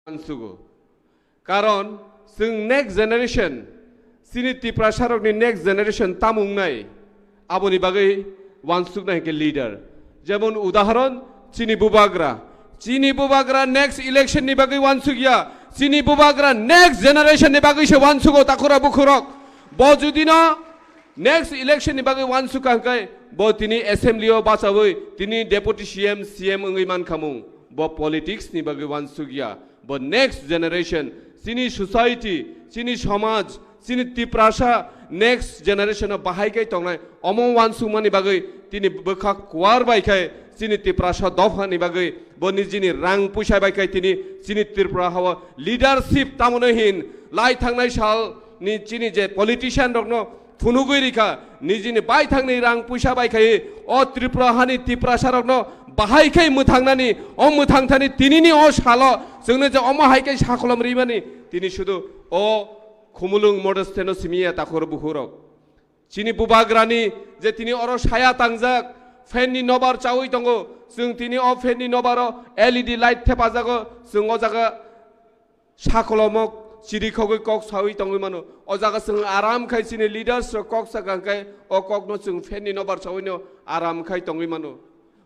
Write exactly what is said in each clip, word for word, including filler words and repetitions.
Uansugo. Karon chwng next generation, chini Tiprasarokni next generation tamo wngnai, aboni bagwi uansuknai hwnkhe leader. Jemon udahoron, chini bubagra. Chini bubagra next election ni bagwi uansukya, chini bubagra next generation ni bagwi se uansugo, takhura bukhurok. Bo judino next election ni bagwi uansukha hwnkhe bo tini assembly o bachawi tini deputy C M, C M wngwi mankhamung. Bo politics ni bagwi uansukya. Bo next generation, chini society, chini somaj, chini Tiprasa next generation o bahai khe tongnai, omo uansukmani bagwi tini bwkha kuar bai khe chini Tiprasa dophani bagwi bo nijini rang puisa bai khe tini chini Tripura hao leadership tamoni hin lai thangnai sal ni chini je politician rokno phunugwi rikha, nijini baithangni rang puisa bai khai o Tripura hani Tiprasa rokno bahai khai mwthangnani, o mwthangthani tinini o salo chwngno je omo hai khai sakolom rimani, tini sudu o Khumulwng Model Stand-o simiya takhur bukhurok. Chini bubagrani je tini oro saya tangjak, fan ni nobar chawi tongo, chwng tini o fan ni nobaro L E D light thepajago, chwng o jaga sakolomok chirikhogwi kok sawi tongwi mano. O jaga chwng aram khai chini leaders rok kok sakha khai o kokno chwng fan ni nobar sawino aram khai tongwi mano.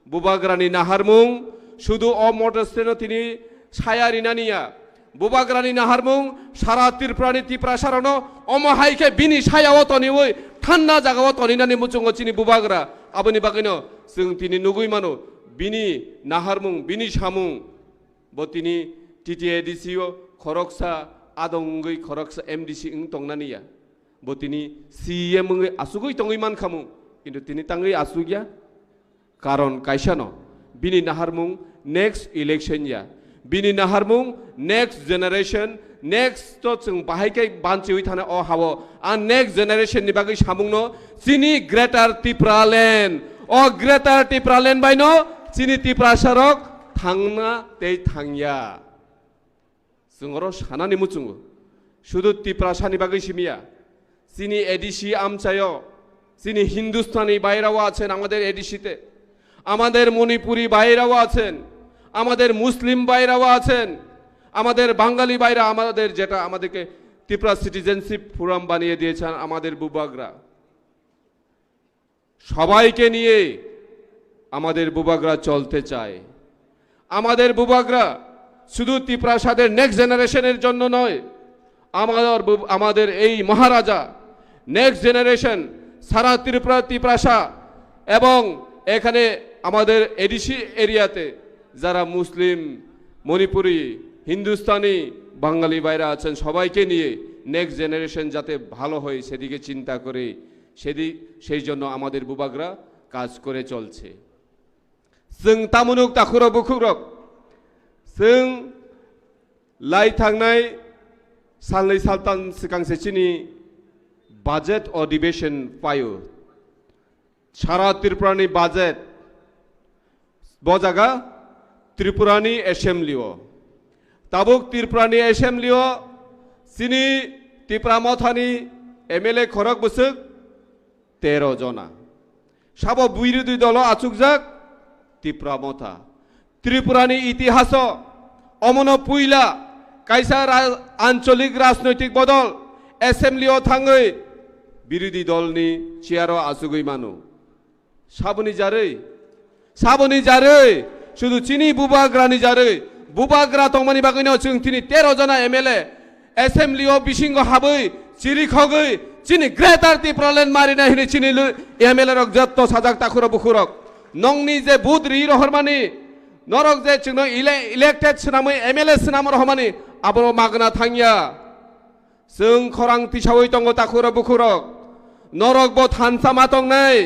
Bubagrani naharmung sudu o Model Stand-o tini saya rinani ya. Bubagrani naharmung sara Tripurani Tiprasarokno omo hai khe bini sayao toniwi thanda jagao toninani muchungo chini bubagra. Aboni bagwino chwng tini nugwi mano bini naharmung, bini samung. Bo tini T T A D C o khoroksa adong wngwi khoroksa M D C wng tongnani ya. Bo tini C E M wngwi asugwi tongwi mankhamu, kintu tini tangwi asugya. Karon kaisano, bini naharmung next election ya. Bini naharmung next generation, next to chwng bahai khe banchiwi thana o hao. A next generation ni bagwi samungno chini Greater Tipraland. O Greater Tipraland baino chini Tiprasarok thangna tei thangya. Chwng oro sanani muchungo. Sudu Tiprasani bagwi simiya. Chini A D C amchayo. Chini Hindustani বাইরেও আছেন আমাদের A D C তে। আমাদের মণিপুরি বাইরেও আছেন। আমাদের মুসলিম বাইরেও আছেন। আমাদের বাঙালি বাইরে আমাদের যেটা আমাদেরকে ত্রিপুরা সিটিজেনশিপ ফোরাম বানিয়ে দিয়েছেন আমাদের বুবাগরা। সবাইকে নিয়ে আমাদের বুবাগরা চলতে চায়। আমাদের বুবাগরা শুধু তিপ্রাসাদের নেক্সট জেনারেশনের জন্য নয়, আমাদের বু-, আমাদের এই মহারাজা নেক্সট জেনারেশন সারা ত্রিপুরা, তিপ্রাসা এবং এখানে আমাদের এডিসি এরিয়াতে যারা মুসলিম, মণিপুরি, হিন্দুস্তানি, বাঙালি ভাইরা আছেন, সবাইকে নিয়ে নেক্সট জেনারেশন যাতে ভালো হয় সেদিকে চিন্তা করে সেদি-, সেই জন্য আমাদের বুবাগরা কাজ করে চলছে। Chwng tamunuk takhurok bukhukrok, chwng lai thangnai salnwi saltan swkang se chini budget adhibeshon paio. Sara Tripurani budget bo jaga Tripurani assembly o. Tabuk Tripurani assembly o chini Tipra Mothani M L A khorok bwswk tero jona. Sabo birodhi dolo achukjak Tipra Motha. Tripurani itihaso omono puila kaisa ra-, ancholik rajnoitik bodol assembly o thangwi birodhi dolni chair o achugwi mano. Saboni jarwi, saboni jarwi, sudu chini bubagrani jarwi, bubagra tongmani bagwino chwng tini tero jona M L A assembly o bisingo habwi chirikhogwi chini Greater Tipraland marinai hwnwi chini lu-, M L A rok jotto sajak takhurok bukhurok. Nongni je vote ri rohormani, norok je chwngno ele-, elected swnamwi M L A swnam rohormani, abono magna thangya. Chwng khorang tisawi tongo takhurok bukhurok. Norok bo thansa ma tongnai.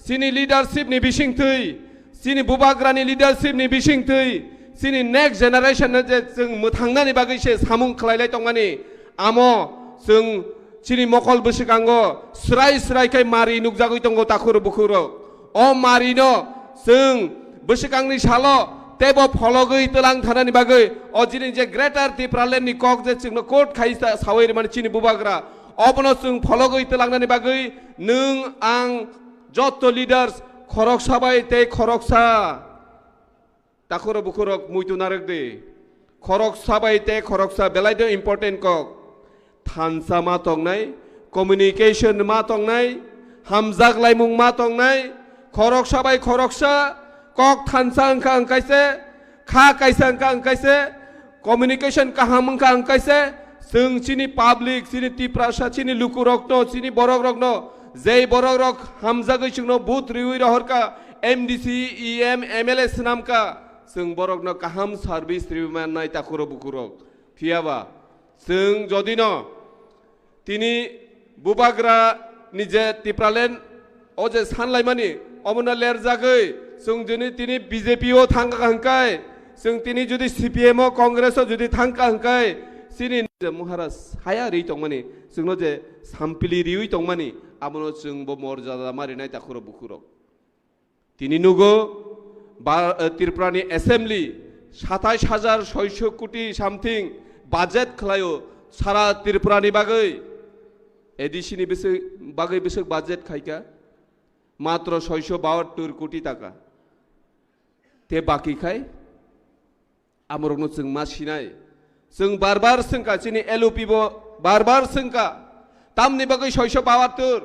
Chini leadership ni bisingtwi, chini bubagrani leadership ni bisingtwi, chini next generation no je chwng mwthangnani bagwi se samung khlailai tongmani. Amo chwng chini mokol bwswkango swrai swrai khe mari nukjagwi tongo takhurok bukhurok. O marino chwng bwswkangni salo teibo phologwi twlang thanani bagwi o chini je Greater Tipraland ni kok je chwngno court khai sa-, sawi rwmani chini bubagra, obono chwng phologwi tlangnani bagwi nwng ang jotto leaders khoroksa bai tei khoroksa takhurok bukhurok muitu narwk di. Khoroksa bai tei khoroksa belai no important kok. Thansa ma tongnai, communication ma tongnai, hamjak laimung ma tongnai, khoroksa bai khoroksa kok thansa wngkha wngkaise, kha kaisa wngkha wngkaise, communication kaham wngkha wngkaise, chwng chini public, chini Tiprasa, chini lukurokno, chini borokrokno, jei borokrok hamjagwi chwngno vote riwi rohorkha, M D C, E M, M L A swnamkha, chwng borokno kaham service riwi mannai takhurok bukhurok. Phiyaba, chwng jodino tini bubagra ni je Tipraland o je sanlaimani, omono lerjagwi chwng juni tini B J P o thangkha hwnkai, chwng tini judi C P M o, Congress o judi thangkha hwnkai, chini je Maharaj saya ri tongmani, chwngno je sampili riwi tongmani, abono chwng bo morjada ma rinai takhurok bukhurok. Tini nugo, ba, eh, Tripura ni assembly satais hajar soiso koti something budget khlaio sara Tripura ni bagwi. A D C ni bwswk, bagwi bwswk budget khaika matro soiso bahattor koti taka. Te baki khai amorokno chwng ma sinai. Chwng bar bar swngkha, chini L O P bo bar bar swngkha. Tamni bagwi soiso bahattor?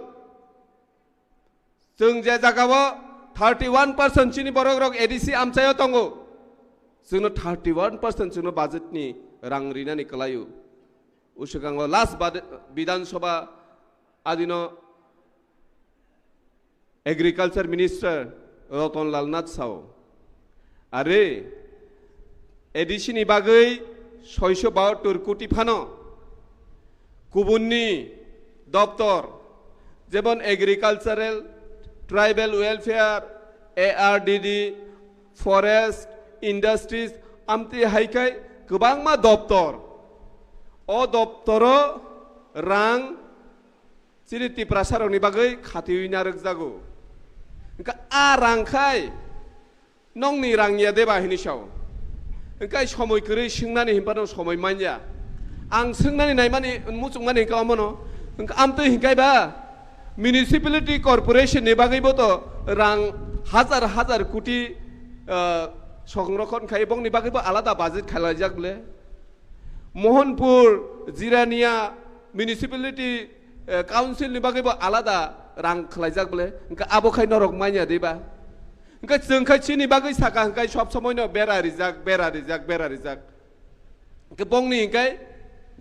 Chwng je jagao thirty one percent chini borokrok A D C amchaio tongo, chwngno thirty one percent chwngno budget ni rang rinani kwlaio. Uswkango last bad-, Bidhan Sabha adino Agriculture Minister Ratan Lal Nath sao, are A D C ni bagwi soiso bahattor koti phano kubunni doptor, jemon Agricultural, Tribal Welfare, A R D D, Forest, Industries, amtwi hai khai kwbangma doptor. O doptoro rang chini Tiprasarokni bagwi khatiwi narwkjago. Hwnkhe a rang khai nongni rang ya deba hini sao. Hwnkhe somoi kwrwi swngnani hinphano somoi manya. Ang swngnani naimani, muchungmani hwnkhe omono. Hwnkhe amtwi hinkhai ba municipality corporation ni bagwibo to rang hajar hajar koti, ah, songrokhon khai, bongni bagwibo alada budget khailaijak bole. Mohanpur, Jirania municipality, eh, council ni bagwi bo alada rang khlaijak bole, hwnkhe abo khai norok manya diba? Hwnkhe chwng khai chini bagwi saka hwnkhe sob somoi no bera rijak, bera rijak, bera rijak. Hwnkhe bongni hwnkhe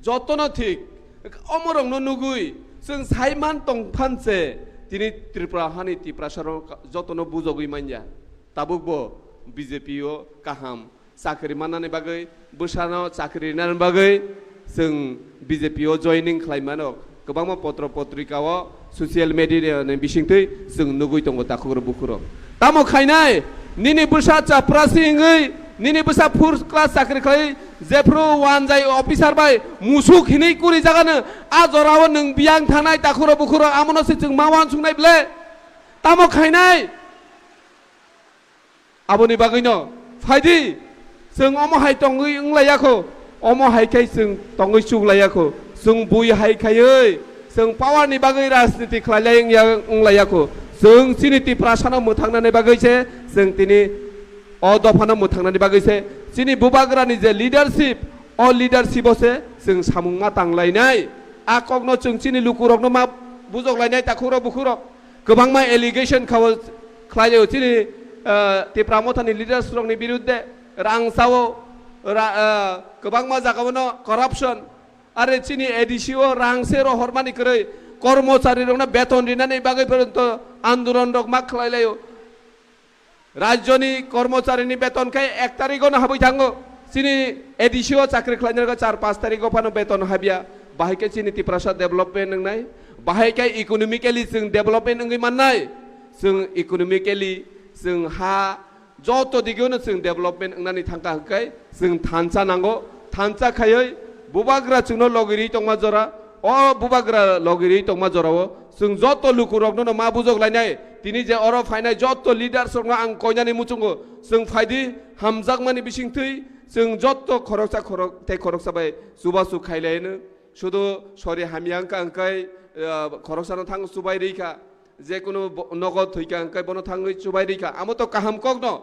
jotono thik, hwnkhe omorokno nugwi chwng sai man tong phan se tini Tripura hani Tiprasarok jotono bujogwi manya. Tabuk bo B J P o kaham chakri mannani bagwi, bwsano chakri rinani bagwi chwng B J P o joining khlai mano. Kwbangma potro potrika o, social media ni bisingtwi chwng nugwi tongo takhuk rok bukhuk rok. Tamo khainai, nini bwsa chaprasi wngwi, nini bwsa first class chakri khlai, jephru wanjai officer bai musuk hinwi kuri jagano, a jorao nwng biyang thangnai takhuk rok bukhuk rok, amono se chwng ma uansuknai ble. Tamo khainai? Aboni bagwino phaidi, chwng omo hai tongwi wnglaiyakho, omo hai khai chwng tongwi chuklaiyakho, chwng bui hai khaiwi chwng power ni bagwi rajniti khlailai wngya, wnglaiyakho, chwng chini Tiprasano mwthangnani bagwi se, chwng tini o dophano mwthangnani bagwi se, chini bubagrani je leadership, o leadership o se chwng samung ma tanglainai. A kokno chwng chini lukurokno ma bujoklainai, takhuk rok bukhuk rok. Kwbangma allegation khao khlaio chini, ah, Tipra Mothani leaders rokni birudde, rang sao, ra-, ah, kwbangma jagao no corruption. Are chini A D C o rang se rohormani kwrwi, kormochari rokno beton rinani bagwi porjonto andolon rok ma khlailaio. Rajyoni kormocharini beton khe ek tarigo no habwi thango. Chini A D C o chakri khlainai rok char panch tarigo phano beton habya. Bahai khe chini Tiprasa development wngnai. Bahai khe economically chwng development wngwi mannai. Chwng economically, chwng ha, joto digeo no chwng development wngnani thangkha hwnkhe chwng thansa nango. Thansa khaiwi bubagra chwngno logirwi tongma jora, o bubagra logirwi tongma jorao chwng joto lukurokno no ma bujok lainai. Tini je oro phainai joto leaders rokno ang koinani muchungo, chwng phaidi hamjakmani bisingtwi chwng joto khoroksa khorok tei khoroksa bai chubachu khailaino. Sudu sori hamya wngkha hwnkhe, ah, khoroksano thang chubai rikha, jekunu bo-, nogo thwikha hwnkhe bono thangwi chubai rikha, amo to kaham kokno.